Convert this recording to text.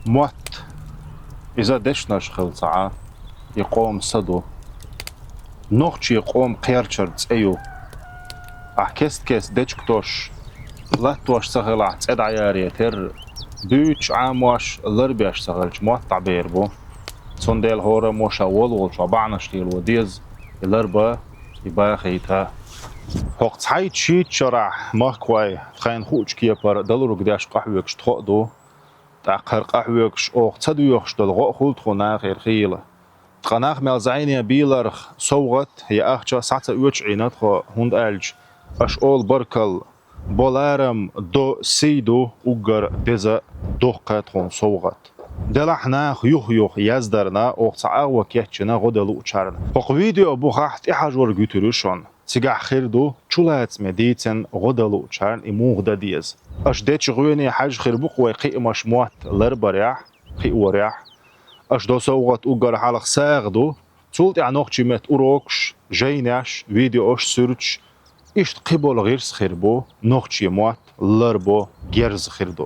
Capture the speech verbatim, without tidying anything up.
Мотт. Иза дешнаш хила ца Ӏа, и къоман са ду. Нохчий къоман кхерчара цӀе ю. Ахь кест-кеста дечиг тосуш, латтош ца хилахь, цӀе дӀаяре терра, буьйцуш Ӏамош, ларбеш ца хилча, мотт дӀабер бу. Цундела хӀораммо ша волаволчохь бахьанаш лело деза, и ларба, и бахийта. ХӀокху цхьайтта-шийтта шарахь махкахой тхайна хуучу кепара далург деш къахьоьгуш тхо а ду. ТӀаккха хӀара къахьоьгуш оха ца доьхуш долу гӀо а хуьлу тхуна нахера хийла. Ткъа нах мел зӀене бийларх совгӀат я ахча схьа ца оьцу Ӏийна тхо, хӀунда аьлча аша олу баркалла, бо ларам, до сий ду, уггар деза, доккха тхуна совгӀат. Делахь нах юх-юха яздарна, оха цхьа агӀо кечйина гӀо дан луучарна. ХӀокху видео бухахь тӀехьажорг юьтур ю шуна. Цигахь хир ду чулацаме дийцина гӀо дан луучарна и муха дан деза. Аша дечу гӀоьне хьаьжна хир бу-кх вай кхиамаш мотт ларбарехь, кхиорехь. Аша до совгӀат уггар хьалха сагӀа ду, цул тӀаьхьа нохчийн меттан урокаш, жайнаш, видеош суьрташ, иштта кхиболу гӀирс хир бу, нохчийн мотт ларбо герз хир ду.